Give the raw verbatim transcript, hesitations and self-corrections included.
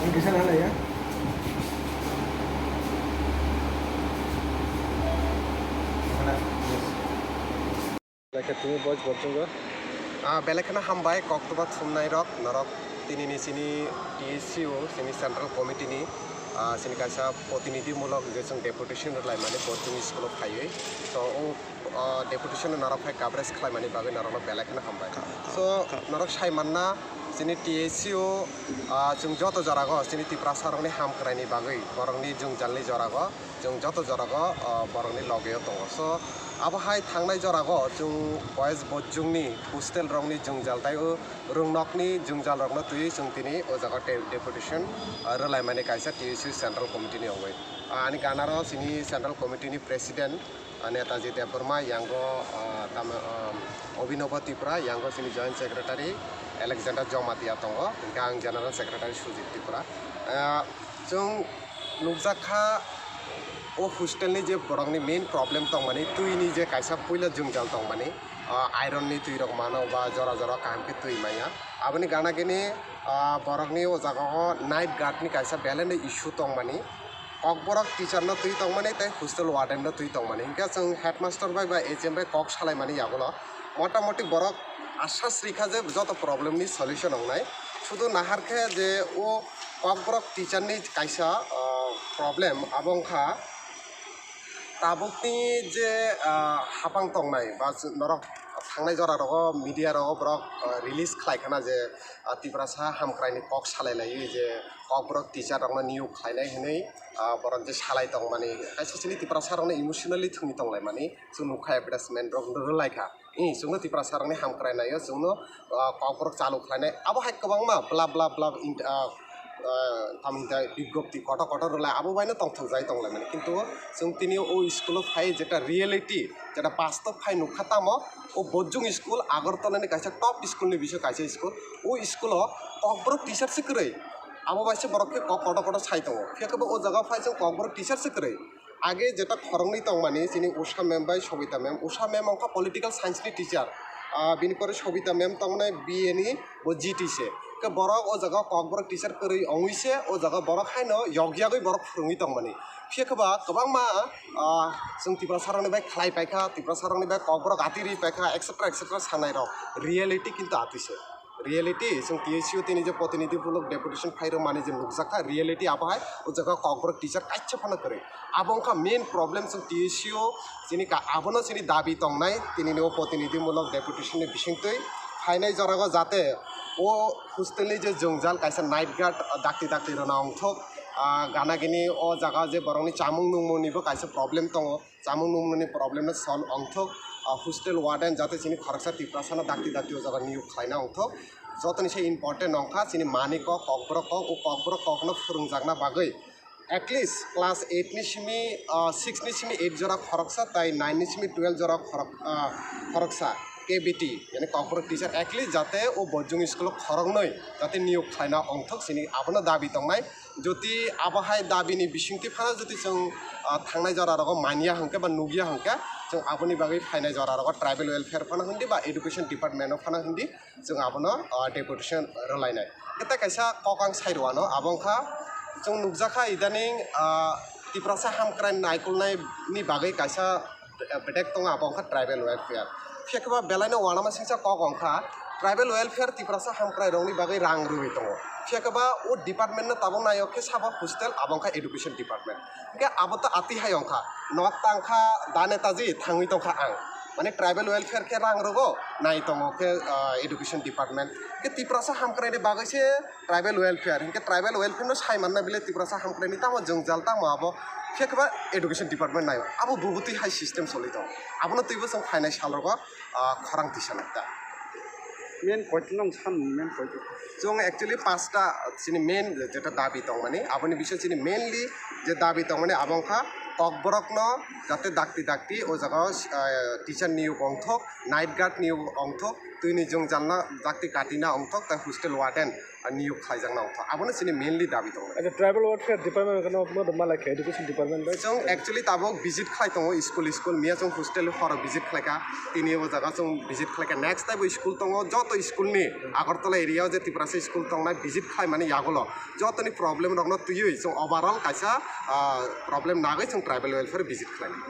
Ang kisa na laya. Belai khe tini boys borjwk o. Ah, belai kheno hambai, koktwma thumnai rok, norok tinini chini T S C O, chini Central Committee ni, ah, chini kaisa protinidhi mulok je chwng deputation rwlai mani borjwk ni school o phaiwi. So, o, ah, deputation no norok phai coverage khlai mani bagwi norok no belai kheno hambai. So, norok sai manna chini T S C O, ah, chwng joto jora go chini Tiprasa rok ni hamkrai ni bagwi, borok ni jwngjal ni jora go. Chwng joto jora go, o, borok ni loge o tongo. So, abo hai thangnai jora go chwng boys borjwk ni hostel rok ni jwngjal tai o rwngnok ni jwngjal rok no twiwi chwng tini o jaga te-, deputation, o, rwlai mani kaisa T S C O Central Committee ni ongwi. O, ani gana ro chini Central Committee ni President, o, Netaji Debbarma, yango, o, tamo, o, Abhinav Tripura, yango chini Joint Secretary Alexander Jamatia tongo, hwnkhe ang General Secretary Sujit Tripura. O, Chwng nukjak kha, o hostel ni je borok ni main problem tongmani, twi ni je kaisa puila jwngjal tongmani, ah, iron ni twi rok mano ba jora jora kaham khe twi manya. Aboni gana gini, ah, borok ni o jaga o night guard ni kaisa belai no issue tongmani, kokborok teacher no twi tongmani tei hostel warden no twi tongmani. Hinkhe chwng headmaster bai ba H M bai kok salai mani yagulo, mota moti borok asas rikha je joto problem ni solution wngnai. Sudu nahar khe je o Kokborok teacher ni kaisa, ah, problem, abo wngkha tabukni je, ah, hapang tongnai ba norok thangnai jora rogo media rogo borok, ah, release khlai khana je, ah, Tiprasa hamkrai ni kok salai laiwi je Kokborok teacher rok no niyok khlainai hinwi, ah, borok je salai tongmani kaisa chini Tiprasa rok no emotionally thwngwi tonglaimani chwng nukha, advertisement rok rwlaikha. Ee, chwngno Tiprasa rokni hamkrai naio, chwngno, ah, kokborok chalu khlainai. Abo hai kwbangma bla bla bla in-, ah, ah, tamo hinte bigjopti kotor kotor rwlai, abo baino tongthokjagwi tonglaimani. Kintu chwng tini o school-o phai jeta reality, jeta bastob phai nukha tamo, o Bojjung school Agartala ni kaisa top school ni bising kaisa school. O school-o kokborok teacher se kwrwi. Abo bai se borok khe kok kotor kotor sai tongo. Phiya khe bo o jaga phai chwng kokborok teacher se kwrwi. Age jeta khoroknwi tongmani chini Usha ma'am bai Sobita ma'am. Usha ma'am wngkha political science ni teacher. Ah, bini pore Sobita ma'am tongmani B A ni bo G T se. Khe borok o jaga kokborok teacher kwrwi ongwi se o jaga borok haino yog yagwi borok phwrwngwi tongmani. Phiya khe ba kwbangma, ah, chwng Tiprasa rokni bai khlai paikha, Tiprasa rokni bai kokborok ati ri paikha, et cetera et cetera sanai rok. Reality kintu ati se. Reality, chwng T S C O tini je protinidhi mulok deputation phai rwmani je nukjakha, reality abo hai o jaga kokborok teacher kaisa phano kwrwi. Abo wngkha main problem chwng T S C O chini ka, abono chini dabi tongnai, tinini o protinidhi mulok deputation ni bisingtwi phainai jorago jate o hostel ni je jwngjal kaisa night guard dakti dakti rwna ongthok, ah, gana gini o jaga je borokni chamung nungmung nibo kaisa problem tongo. Chamung nungmungni problem no solve ongthok, ah, hostel warden jate chini khoroksa Tiprasa no dakti dakti o jaga niyok khlaina ongthok, jotoni se important ongkha chini manwi kok, kokborok kok, o kokborok kok no phwrwngjakna bagwi at least class eight ni simi, ah, six ni simi eight jora khoroksa tai nine ni simi twelve jora khorok-, ah, khoroksa K B T, yani kokborok teacher at least jate o Bojjung school o khoroknwi jate niyok khlaina ongthok chini abono dabi tongnai. Jodi abo hai dabi ni bisingtwi phano jodi chwng, ah, thangnai jora rogo manya hwnkhe ba nukya hwnkhe, chwng aboni bagwi phainai jora rogo tribal welfare phano hindi ba education department o phano hindi chwng abono, ah, deputation rwlainai. Khe tei kaisa kok ang sai rwano, abo wngkha chwng nukjakha idaning, ah, Tiprasa hamkrai naikolnai ni bagwi kaisa bedek tongo, abo wngkha tribal welfare. Phiya khe ba belai no uanama singcha kok wngkha, tribal welfare Tiprasa hamkrai rokni bagwi rang rwwi tongo. Phiya khe ba o department no tabuk naio khe sabo hostel, abo wngkha education department. Hinkhe abo to ati hai wngkha, nok tangkha da Netaji, thangwi tongkha ang. Mane tribal welfare khe rang rwgo, nai tongo khe, ah, education department. Hinkhe Tiprasa hamkrai ni bagwi se tribal welfare, hinkhe tribal welfare no sai manna bile Tiprasa hamkrai ni tamo jwngjal tamo abo, phiya khe ba education department naio, abo bubutwi hai system choli tongo. Abono twibo chwng phainai sal rogo, ah, khorang tisa nai ta. Main point no san main point. Chwng actually pasta chini main jeta dabi tongmani, aboni bising chini mainly je dabi tongmani abo wngkha kokborok no jate dakti dakti o jaga o, ah, teacher niyok ongthok, night guard niyok ongthok, twini jwngjal no dakti kati na ongthok, tei hostel warden niyok khlaijak nang tho. Abono chini mainly dabi tongo. Acha, tribal welfare department kono modo malai khe education department bai. Chwng actually tabok visit khlai tongo school school, miya chwng hostel horo visit khlaikha, tini o jaga chwng visit khlaikha. Next taibo school tongo, joto school ni Agartala area o je Tiprasa school tongnai visit khlaimani yagulo jotoni problem rokno twiwi chwng overall kaisa ah, problem nagwi chwng tribal welfare visit khlainai.